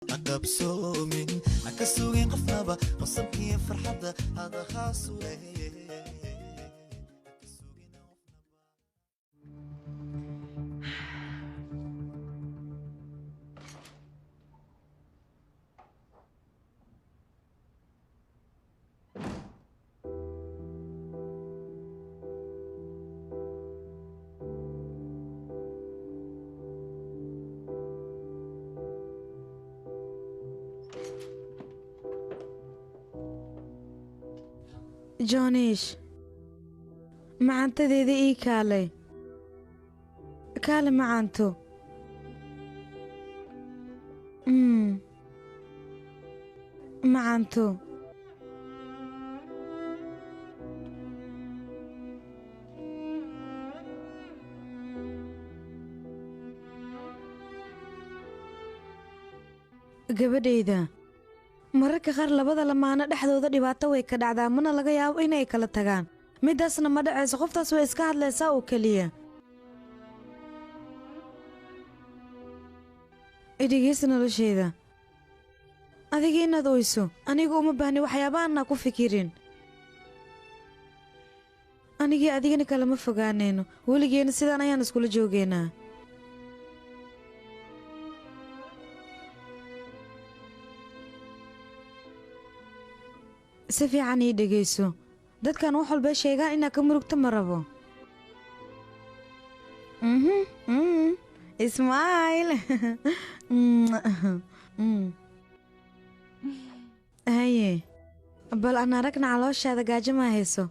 Ha qabsoomin, ha ka sugin qofnaba qosobkiyo farxadda hada khaasu leh. Jonish, macantadeeda ii kaalay, kaale macanto. Macanto. Gabadhayda, mararka qaar labada lamaano dhexdooda dhibaato way ka dhacdaa, mana laga yaabo inay kala tagaan. Midaasna ma dhacayso, qoftaas way iska hadlaysaa oo keliya. Idhegeysa nolosheyda, adiga inaad oyso anigu uma baahni, waxyaabahanna ku fikirin. Anigii adigana kalama fogaanayno, weligeena sidaan ayaan iskula joogaynaa. Si fiican ii dhegayso, dadkan wax walbay sheegaan inaad ka murugto ma rabo. Ismail. Haye, bal aan aragna calooshaada gaajo ma hayso?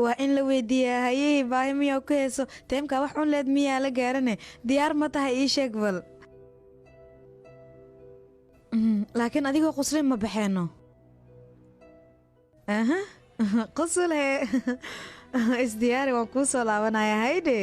Waa in la weydiiyaa. Hayihii, baahi miyaa ku hayso? Teemkaa wax cun leed miyaa la gaarane? Diyaar ma tahay? Ii sheeg bal. Laakiin adigoo quslin ma baxeeno. Aha, qusul he, isdiyaari, waan kuu soo laabanaya. Haydhe.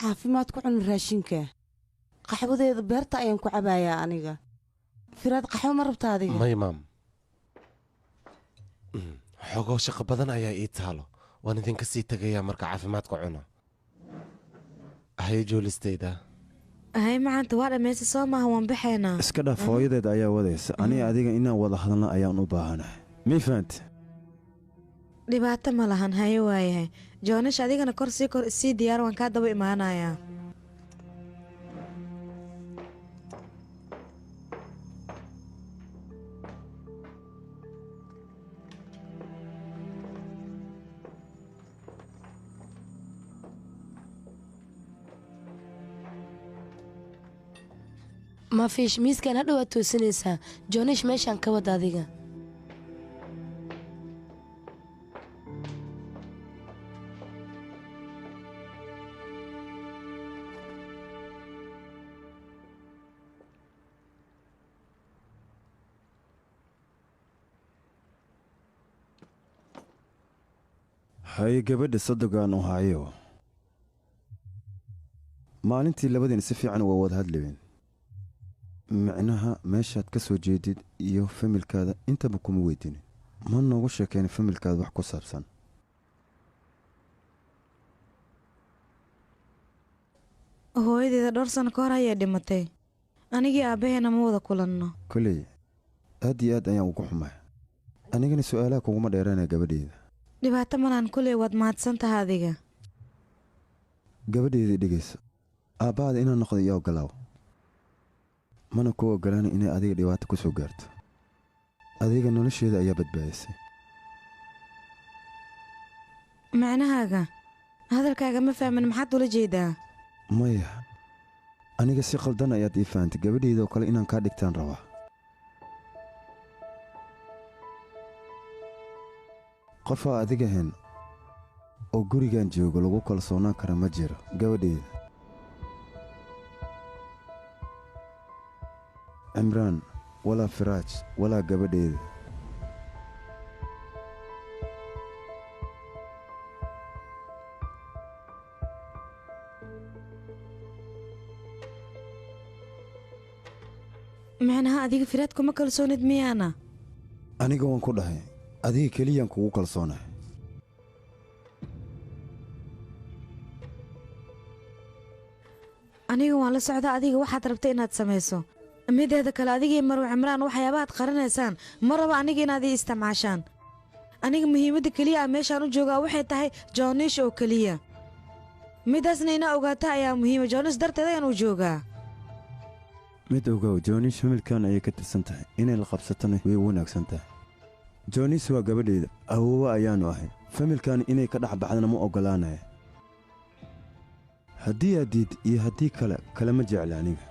Caafimaad ku cun raashinka. Qaxwadeeda beerta ayaan ku cabayaa aniga. Firaad, qaxwo ma rabta adiga? May maam, xogoo shaqo badan ayaa ii taalo, waan idinka sii tegayaa. Marka caafimaadka cuna. Haye joolistayda. Hay macanta, waa dhammaysta soo maaha? Waan baxaynaa. Iska dhaaf, hooyadeed ayaa wadaysa. Aniga adiga inaan wada hadalna ayaan u baahanahay, mi fahante? Dhibaato ma lahan. Haye, waayahay Joonish, adigana kor sii kor, isii diyaar, waan kaa daba imaanayaa. Mafiish, miiskan hadhow waad toosinaysaa. Joonish, meeshaan ka wada adiga. Haye gabadha, sodogaan u hayo. Maalintii labadiina si fiican waa wada hadlayeen. Micnaha meeshaad ka soo jeedid iyo familkaada intaba kuma weydiinin. Ma noogu sheekeen familkaada wax ku saabsan? Hooyadeeda dhowr sano ka hor ayay dhimatay. Anigii aabbaheena ma wada kulanno. Koley aad iyo aad ayaan ugu xumay. Anigana su-aalaha kuguma dheeraanaya, gabadheyda. Dhibaato malaan, kuley waad mahadsan taha adiga. Gabadheydii, dhegayso, aabbahaada inaan noqdo iyo ogolaaw. Mana ku ogolaana inay adiga dhibaato ku soo gaarto. Adiga nolosheeda ayaa badbaadisay. Macnahaaga hadalkaaga ma fahmin, maxaad ula jeedaa? Maya, aniga si qaldan ayaad ii fahantay. Gabadhayda oo kale inaan kaa dhigtaan rabaa. Qofaa adiga ahayn oo gurigan joogo lagu kalsoonaan kara ma jiro gabadhayda. Cimraan walaa Firaaj walaa gabadhayda. Macnaha adiga Firaad kuma kalsoonid miyaana? Aniga waan ku dhahay, adiga keliyaan kugu kalsoonahay. Aniga waan la socdaa adiga waxaad rabta inaad samayso. Mideeda kale adiga iyo Marwe Cimraan waxyaabahaad qarinaysaan ma rabo aniga inaad ii isticmaashaan. Aniga muhiimadda keliya aan meeshaan u joogaa waxay tahay Joonish oo keliya. Midaasna inaa ogaata ayaa muhiima. Joonish darteed ayaan u joogaa. Mid ogow, Joonish familkan ayay ka tirsan tahay. Inay la qabsatona way wanaagsan tahay. Joonish waa gabadhayda, awoowa ayaanu ahay. Familkan inay ka dhex baxdana ma oggolaanaya. Haddii aad diid iyo haddii kale kalama jecla aniga.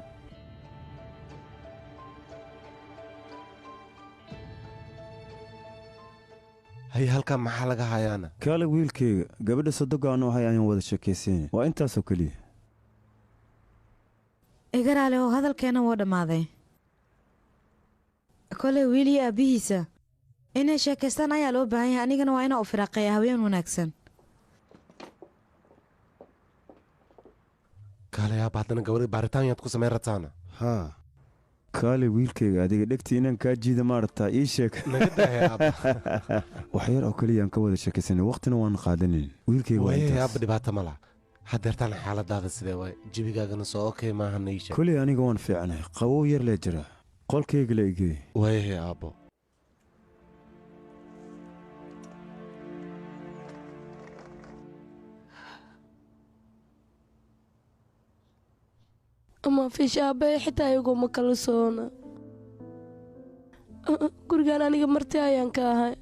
Hay, halkan maxaa laga hayaana? Kaale wiilkayga, gabadha sodogaanu ahay ayaan wada sheekaysanay. Waa intaasoo keliya. Igaraale oo hadalkeena wuu dhammaaday. Koley wiil iyo aabbihiisa inay sheekaystaan ayaa loo baahan yahay. Anigana waa inaa u firaaqeeya. Haween wanaagsan. Kaale aabba, haddana gabadha baaritaan yaad ku samayn rabtaana? Haa, kaale wiilkayga, adiga dhegtii inaan kaa jiida maaragtaa ii sheeg. Naga daaya aabba. Wax yar oo keliya aan ka wada sheekaysanay, waqtina waan qaadanayn. Wiilkayga waa Waayay intaas. aabba, dhibaato ma laha. Haddeertaan xaaladaada sidee waay? Jabigaagana soo okey maaha, ii sheeg. Koley aniga waan fiicnay, qabow yar lee jira. Qolkayga la igeey. Waayahay aabbo. Ama fiish, aabbahay xitaa iguma kalsoona. Gurigan aniga marti ayaan ka ahay.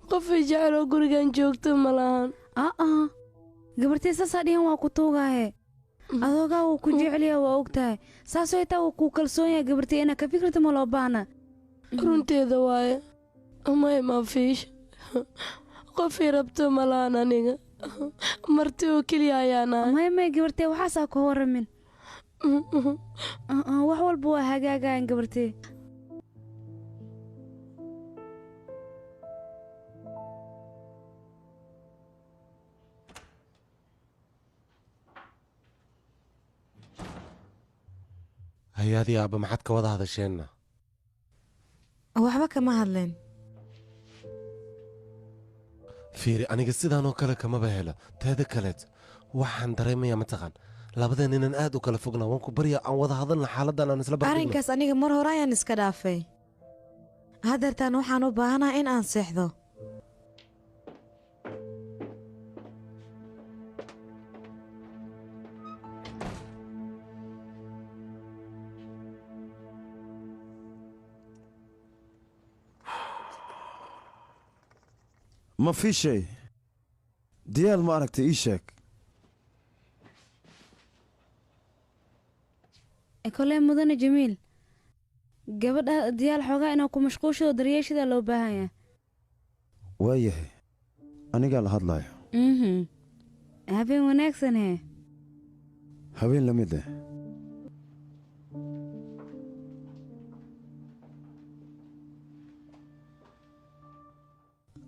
Qof i jecel oo gurigan joogto ma lahan. Aa, gabartay saasaa dhihan waa ku tuugaaye. Adoogaa wuu ku jecelyaha, waa og tahay. Saasoo itaa wuu kuu kalsoon yahay gabartay, inaa ka fikirta ma loo baahna. Runteeda waaye. Maya Maafiish, qof i rabto ma lahan, aniga marti oo keliya ayaan ahay. Maya maya gabartay, waxaasaa ka waramin. Wax walba waa hagaagayan gabartay. Hay-adii aabba, maxaad ka wada hadasheenna? Waxba kama hadleen. Fiiri, aniga sidaanoo kale kamaba helo. Teeda kaleet waxaan dareemayaa, mataqaan, labadeen inaan aad u kala fognaa. Waan ku barya, aan wada hadalna, xaaladdan aan isla bardhigno. Arrinkaas aniga mar hore ayaan iska dhaafay. Haddeertaan waxaan u baahanaha in aan seexdo. Ma fiishay diyaal ma aragtay? Ii sheeg. Koley mudane Jamiil, gabadha diyaal xoogaa inaa ku mashquushado daryeeshada loo baahan yahay. Waayahay, anigaa la hadlaayo. Habeen wanaagsan hee. Habeen la mid ah.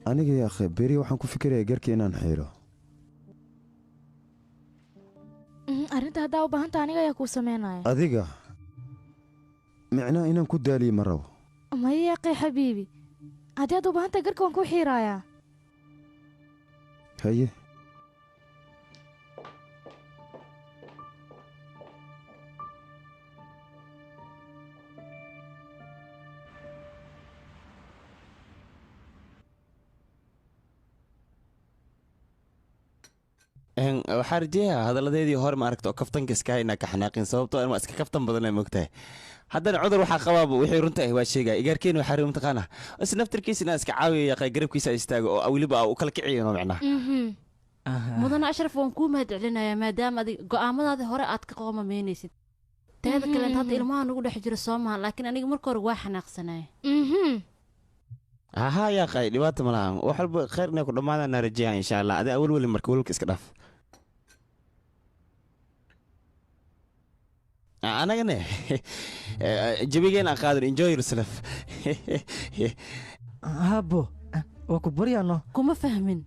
Aniga yaakhe, beri waxaan ku fikirayaa garka inaan xiro. Arrinta haddaa u baahanta aniga ayaa kuu sameynaya. Adiga micnaha inaan ku daaliye ma rabo. Maya yaaqay xabiibi, haddii aad u baahanta garka waan kuu xiirayaa. Haye. Waxaa rajeeyaa hadalladeedii hore ma aragta oo kaftanka iska inaa ka xanaaqin, sababtoo ah waa iska kaftan badan moogtahay. Haddana cudur waxaa qabaaba wixii runta ah waa sheegaya. Igaarkeen waxaa rabay mataqaanaa is naftirkiisa inaa iska caawiyo yaqay, garabkiisa istaago oo weliba u kala kiciyo macnaha. Mudane Ashraf, waan kuu mahad celinayaa maadaama adig go'aamadaadii hore aad ka qoomameynaysid. Teeda kaleent, hadda ilmaha nagu dhex jiro soo maha, laakiin aniga marka hore waa xanaaqsanaya. Haha yaaqay, dhibaata ma laha, wax walba khayr inay ku dhammaadaan rajeeyaa insha Allah. Adi awal weli marka welwelka iska dhaaf. Anagane jabigeen aan qaadan. Enjoy yourself. Habo, waa ku baryaano. Kuma fahmin.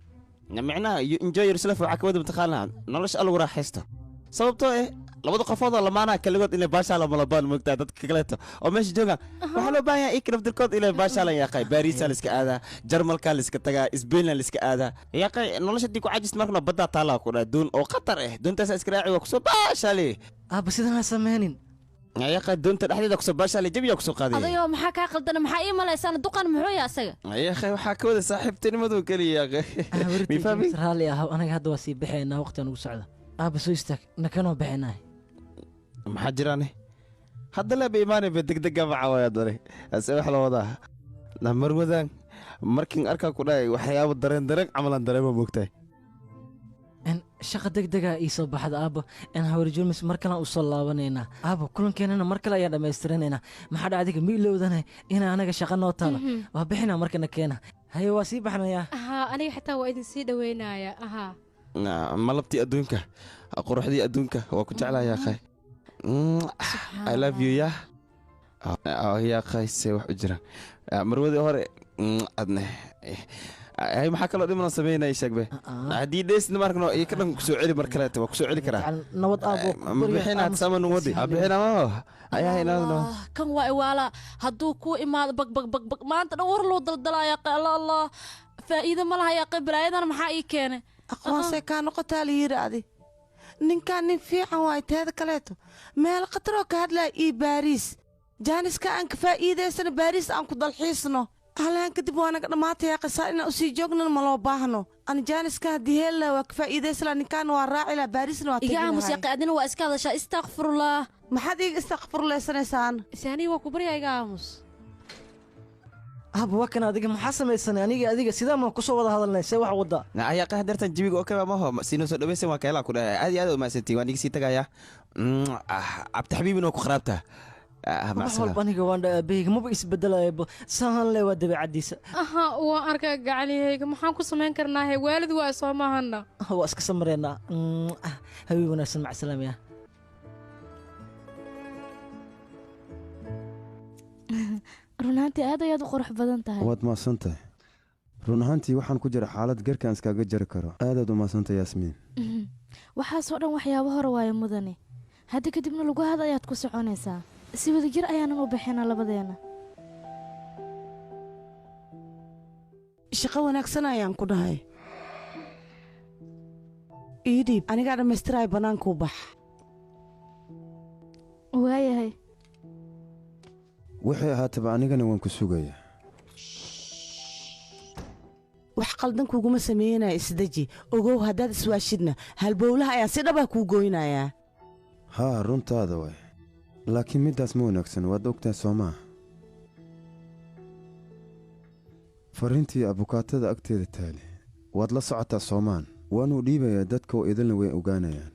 Micnaha you enjoy yourself waxaa ka wada mataqaanaa nolosha alagu raaxaysto, sababtoo eh labada qofood oo lamaanaha kaligood inay baashaala malabaan moogtaa. Dadka kaleeto oo meesha joogaan waxaa loo baahan yahay ikna naftirkood inay baashaalan yaaqay. Baariisaa la iska aadaa, Jarmalkaa la iska tagaa, Isbainla la iska aadaa yaaqay. Nolosha haddii ku cajist markana baddaa taalaa ku dhaa doon oo khatar ah, doontaasaa iska raaci, waa kusoo baashaale. Aabba, sidan ha sameynin. Yaaqay, doonta dhexdeeda kusoo baashaale, jabiyaa kusoo qaadaya. Adayoo, maxaa kaa qaldana? Maxaa ii malaysaan? Duqan muxuu yahay asaga? Yaaqay, waxaa ka wada saaxiibtinimadu keliya yaaqay. Mifahmi raalli ah, anaga hadda waa sii baxaynaa, waqtigaan ugu socda. Aabba, soo istaag, nakanoo baxaynaa. Maxaa jiraane? Hadda leeba imaanay ba degdega maca waaya dare ase wax la wadaa marwadan markin arkaa ku dhahay waxyaabo dareen dareen camalan dareema moogtahay. Shaqa degdega ii soo baxda aabba. Hawrjulmis mar kalean u soo laabanaynaa aabba, kulankeenana mar kale ayaan dhammaystiranaynaa. Maxaa dha adiga ma ilowdana ina anaga shaqa noo taala? Waa bixinaa markana keena. Haye, waa sii baxnayaa. Ahaa, aniga xitaa waa idin sii dhaweynaya ahaa. Malabtii adduunka, quruxdii adduunka, waa ku jeclaa yaaqay. I love you. Yah yaaqay, se wax u jira marwadii hore adne hay? Maxaa kaloo dhiman sameynaya? Sheegbe haddii dheysna markano iyo ka dhan kusoo celi mar kaleeto, waa kusoo celi karaa. Nabad aabo. Bixina sama nuwadi bixina ayaa inaa. Kan waa iwaala hadduu kuu imaado bag bag bag bag maanta dhan war loo daldalaya. Allah Allah, faa'iido ma laha yaaqay. Balaayadan maxaa ii keenay? Aqoonsee kaa noqotaa la yidhi adi ninkaan nin fiican waay. Teeda kaleeto, meel khataroo ka hadlaya io Baariis, jaaniska aan ka faa'iidaysano, Baariis aan ku dalxiisno halaan. Kadib waa naga dhammaataya qisaa inaan usii joognan ma loo baahno. Ani jaaniska haddii heella waa ka faa'iidaysanaa, ninkaana waa raacilaa, Baariisna waa iga aamus yaqay, adina waa iska hadashaa. Istakfirullah. Maxaad iiga istakfurleysanaysaan? Saanii, waa ku baryaa, iga aamus. Aabba, waa kan adiga maxaa samaysanay? Aniga adiga sidaa maan kusoo wada hadalnay? See wax waddaa? Ayaa qadartan jawiga oo kaba maho siinoo soo dhawaysan waa kaelaa ku dhahay. Aad iyo aad u mahadsantiin, waan iga sii tagayaa. Cabdixabiibin waa ku qaraabtaa. Wax walba aniga waan aabahayga maba isbedelayaba, sahan le waa dabeecadiisa. Aha, waan arkaa gacalihayga, maxaan ku samayn karnaahe? Waalid waa soo maahana. Waa iska samareynaa. Habeen wanaagsan, macsalaamaya. Runaantii aad ayaad u qurux badan tahay. Waad mahadsan tahay. Run ahaantii waxaan ku jira xaalad garkaan iskaga jari karo. Aadaad u mahadsantahay, Yaasmiin. Waxaasoo dhan waxyaabo hore waayo mudane. Hadda kadibna lugahaada ayaad ku soconaysaa, si wadajir ayaanan u bixinaa labadeena. Shaqo wanaagsan ayaan ku dhahay. Ii dhiib, anigaa dhammaystiraay. Bannaankuu bax. Waayahay. Waxay ahaataba anigana waan ku sugayaa. Wax qaldan kuguma sameynaya, isdeji. Ogow, haddaad iswaashidna halbowlaha ayaan si dhabah kuu goynayaa. Haa, runtaada waay, laakiin middaas ma wanaagsan, waad ogtahay soo maa? Farriintii abukaatada agteeda taali waad la socotaa soomaan? Waanuu dhiibayaa, dadka oo idinla way ogaanayaan.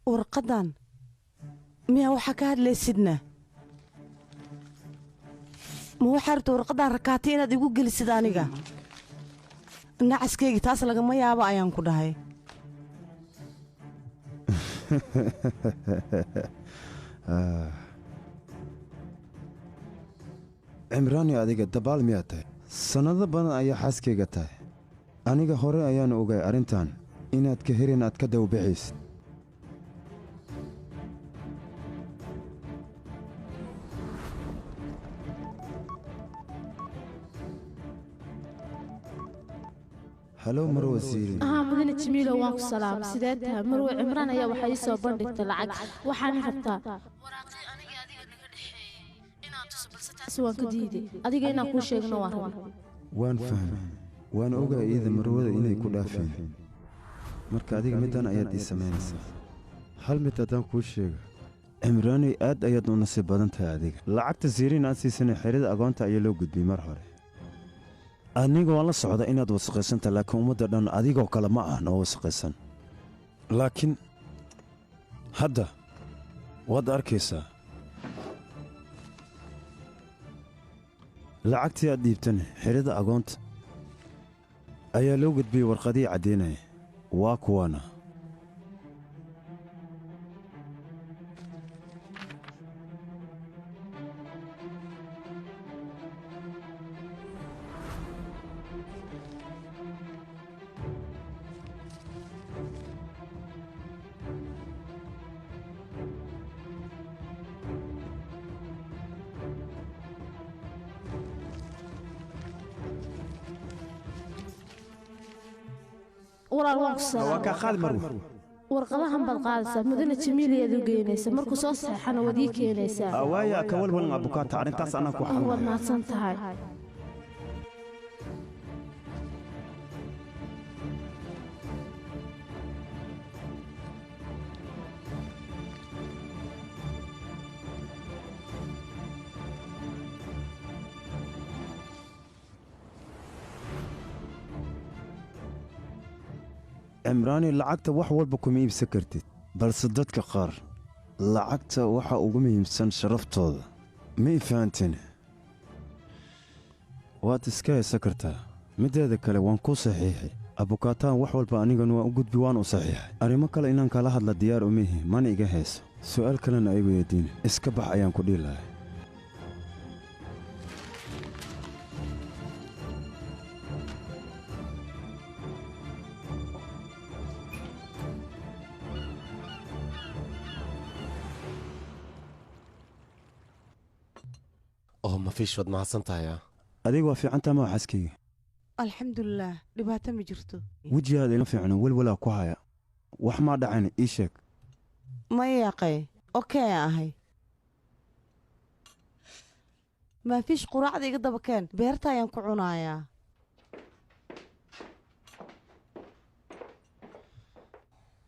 Warqaddan miyaa waxaa ka hadlaysidna? Ma waxaa rabta warqaddan rakaatay inaad igu gelisid aniga? Nacaskaygi, taas lagama yaabo ayaan ku dhahay. Cimraani, adiga dabaal miyaad tahay? Sannado badan ayaa xaaskayga tahay. Aniga hore ayaanu ogay arrintan inaad ka herin aad ka dawbaxaysid. Halow, marwa Siiriin. Haa mudane Jimiilo, waan ku salaam. Sidee tahay marwe? Cimraan ayaa waxaa ii soo bandhigtay lacag, waxaana rabtaa waraaqii aniga adiga naga dhexeeyey inaan tuso, balse taasi waan ka diiday. Adiga inaan kuu sheegno waan rabay. Waan fahmay, waan ogahay iyada marwada inay ku dhaafeen. Marka adiga middan ayaad ii samaynaysaa. Hal mid haddaan kuu sheego, Cimraaney, aad ayaad u nasiib badan tahay adiga. Lacagta Siiriin aan siisanay xerida agoonta ayaa loo gudbiyey mar hore. Aniga waan la socda inaad wasaqaysanta, laakiin ummadda dhan adigoo kale ma ah noo wasaqaysan. Laakiin hadda waad arkaysaa, lacagtii aad dhiibtan xerida agoonta ayaa loo gudbiyey, warqadihii caddaynaya waa kuwaana. Walaal, waan ku Waa kaa qaadi, Marwo. Warqadahan baad qaadaysaa, mudane Jamiiliyaad u geynaysa. Markuu soo saxeexana waad ii keenaysaa. Waaya, ka walwalan abukaata, arrintaas anaa ku Waad xalinaya. mahadsan tahay. Cimraani, lacagta wax walba kuma iibsan kartid, balse dadka qaar lacagta waxa ugu muhiimsan sharaftooda. Ma i fahanteen? Waad iska haysan kartaa. Mideeda kale, waan kuu saxiixay abukaataan. Wax walba anigan waan u gudbi, waan u saxiixay. Arrimo kale inaan kala hadla diyaar umihi, mana iga hayso. Su'aal kalena ay weydiin, iska bax ayaan ku dhihi lahay. Oo Mafiish, waad mahadsan tahay ah. Adiga waa fiicantaa maa, xaaskayga? Alxamdulilaah, dhibaato ma jirto. Wejigaada ila fiicno, welwalaa ku haya. Wax maa dhacan? Ii sheeg. Ma yaaqay, okey ahay. Maafiish, quraacda iga daba keen, beerta ayaan ku cunayaa.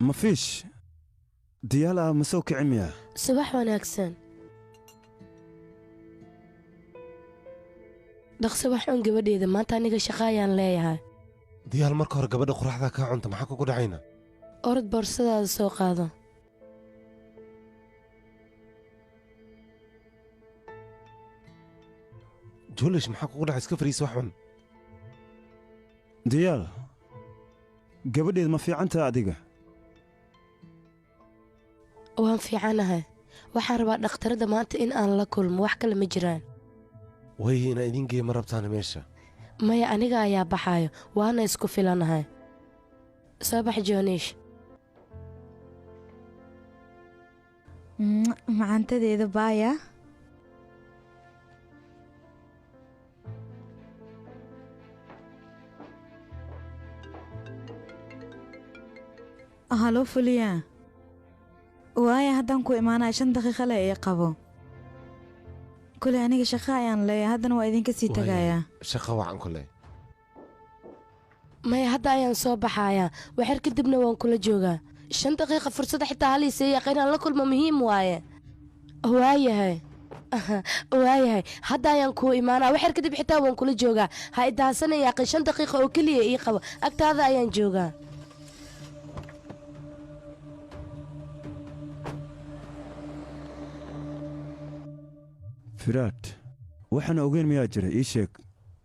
Mafiish, diyaal ah ma soo kici miyaa? Subax wanaagsan. Dhaqso wax cun gabadheeda, maanta aniga shaqa ayaan leeyahay. Diyaal, marka hore gabadha quraxda kaa cunta, maxaa kugu dhacayna? Orod, boorsadaada soo qaado. Julish, maxaa kugu dhacay? Iska fariis, wax cun. Diyaal, gabadheed, ma fiicantaa adiga? Waan fiicanahay. Waxaan rabaa dhakhtaradda maanta in aan la kulmo, wax kale ma jiraan. Way inaa idin geeya ma rabtaan meesha? Maya, aniga ayaa baxaayo, waana isku filanahay. Soo bax, Joonish. Macantadeeda, baaya. Haloo fuliyaa, waaya haddaan ku imaanaya, 5 daqiiqa le ii qabo. Kule aniga shaqo ayaan leeyahay, haddana waa idinka sii tagayaa. Shaqo wacan kule. Maya, hadda ayaan soo baxayaa, waxyar kadibna waan kula joogaa. 5 daqiiqa fursada xitaa haliisee yaqa, inaan la kulmo muhiim waaye. Waayahay, waayahay, hadda ayaan kuu imaanaa, waxyar kadib xitaa waan kula joogaa. Ha idaasana yaaqin, 5 daqiiqa oo keliya ii qabo, agtaada ayaan joogaa. Firaad, waxaan ogeyn miyaa jira? Ii sheeg.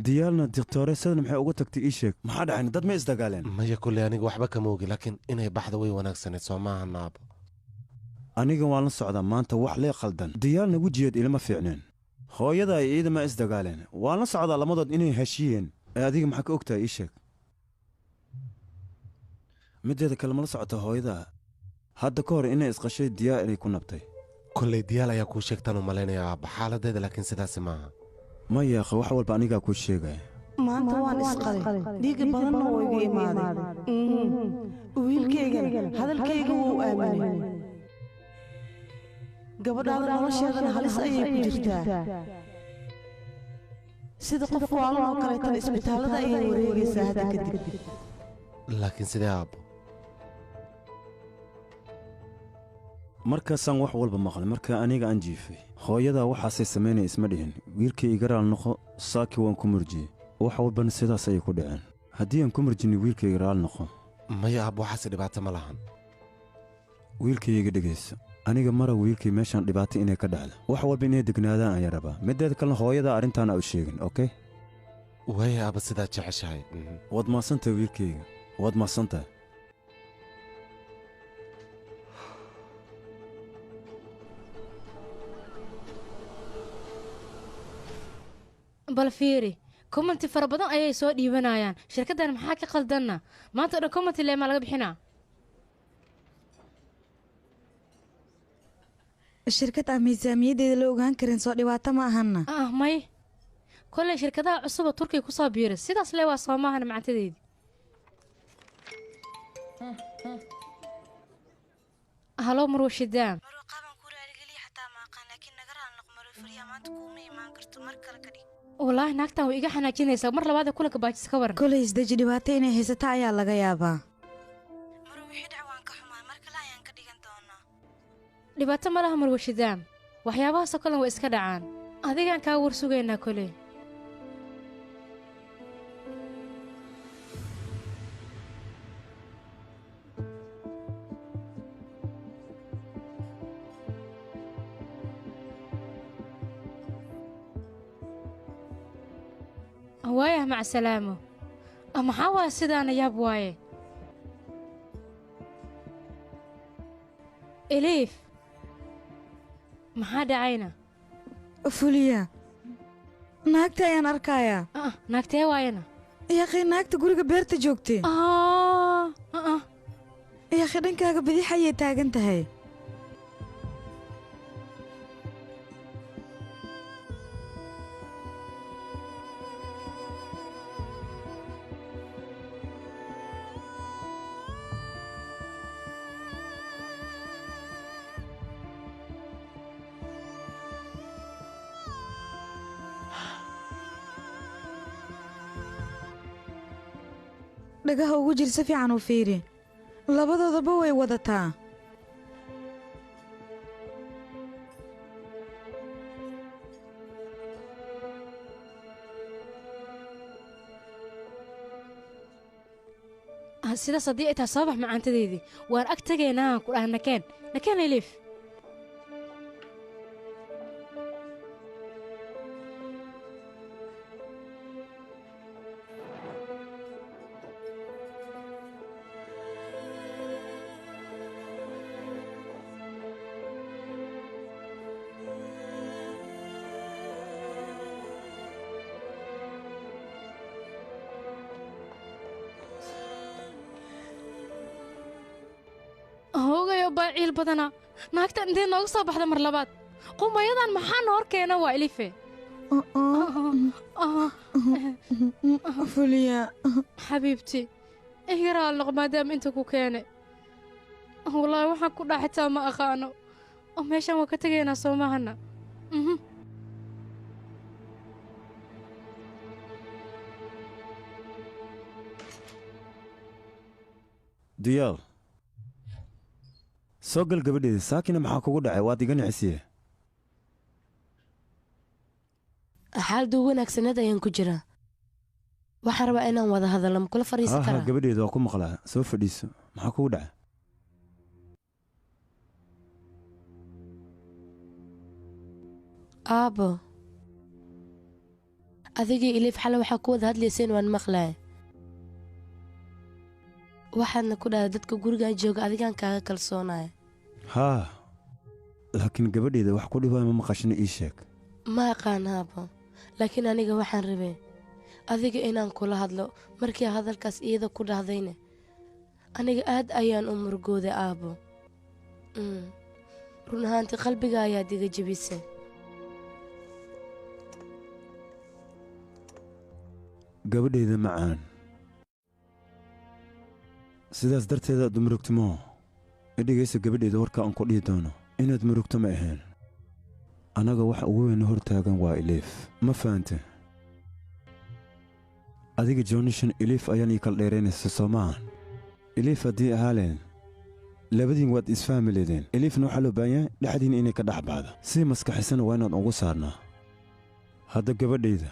Diyaalna diktooresadana maxay uga tagtay? Ii sheeg, maxaa dhacayn? Dad ma isdagaaleen? Maya, kulle aniga waxba kama ogi, laakiin inay baxdo way wanaagsaneed, soo maaha naabo? Aniga waan la socdaa maanta wax lee khaldan. Diyaalna wejigeed ilama fiicneen. Hooyada ay iidama isdagaaleen, waan la socdaa labadood inay heshiiyeen. Ee adiga maxaa ka ogtahay? Ii sheeg. Mideeda kale, mala socota hooyada hadda ka hor inay isqashay Diyaal inay ku nabtay? Kolley Diyaal ayaa kuu sheegtaan u malaynayaa aabba xaaladeeda, laakiin sidaasi maaha. Ma yaaqe, wax walba anigaa kuu sheegaya. Maanta waan isqaday, dhiiga badanna wuu iga imaaday. Wiilkaygana hadalkayga wuu aaminay. Gabadhaada nolosheedana halis ayay ku jirtaa. Sida qof waalan oo kaleetana isbitaallada ayay wareegaysaa hadda kadib. Laakiin sidee aabbo? Markaasaan wax walba maqlay marka aniga aan jiifay. Hooyadaa waxaasay samaynaya isma dhihin. Wiilkay iga raal noqo, saaki waan ku murjiyey. Wax walbana sidaas ayay ku dhaceen. Haddii aan ku murjinin wiilkayga raal noqo. Maya aabbo, waxaase dhibaato ma lahan. Wiilkayga dhegayso. Aniga mara wiilkay meeshaan dhibaato inay ka dhacdo. Wax walba inay degnaadaan ayaan rabaa. Mideeda kalena hooyadaa arrintaan u sheegin, okay? Waaya aabba, sidaad jeceshahay. Waad mahadsantahay wiilkayga. Waad mahadsantahay. Bal fiiri, commenti fara badan ayay soo dhiibanayaan. Shirkaddan maxaa ka qaldanna? Maanta o dhan commenti leemaa laga bixinaa. Shirkad aan miisaamiyadeeda la ogaan karin soo dhibaato ma ahanna. Ah, may, kolley shirkadaha cusuba Turkiga kusoo biiray sidaas le waa soo maahana macantadeedii. Halo Marwo Shidaam. Wallaahi naagtan way iga xanaajinaysaa mar labaad ee kulanka baajis ka waran. Kolay isdeji, dhibaato inay haysata ayaa laga yaabaa. Dhibaato ma laha Marwo Shidaam, waxyaabahaasoo kalen way iska dhacaan. Adigaan kaa war sugaynaa koley. Waayah, macsalaamo. Maxaa waaya sidaana? Yaab waaye. Eliif, maxaa dhacayna? Fuliya, naagta ayaan arkayaa. Naagtee waayana? Yaaqii, naagta guriga beerta joogtay. Yaaqii, dhankaaga bidix ayay taagan tahay. Dhagaha ugu jir, si fiican u fiiri. Labadoodaba way wadataa. Sidaas haddii ay tahay, soo bax macaantadeydii, waan ag tegaynaa. Ku dhaha nakeen, nakeen Eliif. Hoogayo baa ciil badana. Naagtan intee nooga soo baxda mar labaad? Qumayadan maxaa noo hor keena waa Elife? Fuliya. Xabiibti, iga raali noq maadaama inta ku keenay. Wallaahi waxaan ku dhaha xitaa ma aqaano. Oo meeshaan waa ka tegaynaa soo maahana? Mhm. Diyaal, soo gal gabadheeda. Saakina maxaa kugu dhacay? Waad iga nicisiye. Xaalada ugu wanaagsaneed ayaan ku jiraa. Waxaan rabaa inaan wada hadalno. Ma kula fadhiisan Haa, karaa? gabadheeda, waa ku maqlaa, soo fadhiiso. Maxaa kugu dhacay? Aabo, adigii Iliif xale waxaa ku wada hadlayseen waan maqlaay. Waxaadna ku dhahday dadka gurigan jooga adigaan kaaga kalsoonaya. Haa, laakiin gabadheeda, wax ku dhibaayo ma maqashina? Ii sheeg. Ma aqaan aabo, laakiin aniga waxaan rabay adiga inaan kula hadlo. Markii hadalkaas iyada ku dhahdayna aniga aad ayaan u murugooday aabo. Run ahaantii qalbiga ayaad iga jebisay. Gabadheeda macaan, sidaas darteeda aad u murugtimo. Idhigaysa gabadheeda, warka aan ku dhihi doono inaad murugto ma ahayn. Annaga waxa ugu weyn hor taagan waa Iliif, ma fahante? Adiga Jonishan Eliif ayaan ii kala dheeraynaysa soo maahan? Eliif haddii ahaa leen labadiin waad isfahmi leedeen. Eliifna waxaa loo baahan yahay dhexdiin inay ka dhex baxdo. Si maskaxisana waa inaan ugu saarnaa. Hadda gabadhayda,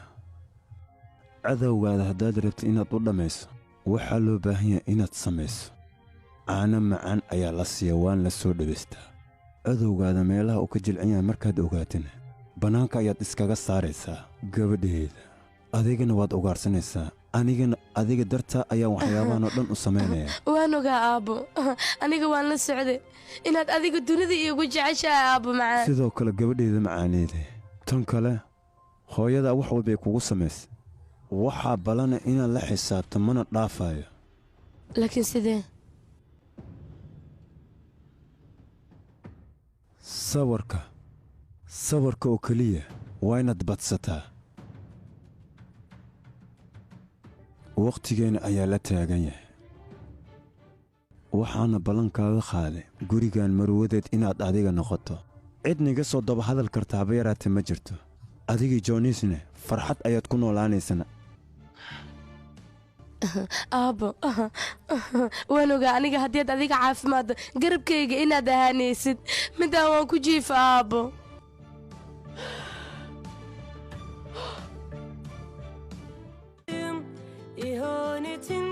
cadowgaada haddaad rabto inaad u dhammayso, waxaa loo baahan yahay inaad samayso. Caano macaan ayaa la siiya, waan la soo dhowaystaa. Cadowgaada meelaha uu ka jilcan yahay markaad ogaatana, bannaanka ayaad iskaga saaraysaa gabadhayda. Adigana waad ugaarsanaysaa, anigana adiga dartaa ayaan waxyaabahan oo dhan u samaynayaa. Waan ogaa aabbo, aniga waan la socday inaad adiga dunida iigu jeceshahay aabbo macaan. Sidoo kale gabadhayda macaaneede, tan kale hooyadaa wax walbay kugu samaysay. Waxaa balana inaad la xisaabto, mana dhaafayo. Laakiin sidee? Sawirka, sawirka oo keliya waa inaad badsataa. Wakhtigeena ayaa la taagan yahay. Waxaana ballankaaga qaaday gurigan marwadeed inaad adiga noqoto. Cid niga soo daba hadal karta haba yaraatee ma jirto. Adigii Jonisne farxad ayaad ku noolaanaysana. Aabbo, waan ogaa aniga haddiiad adiga caafimaaddo garabkayga inaad ahaanaysid. Midaan waan ku jiifa aabbo. İhanetin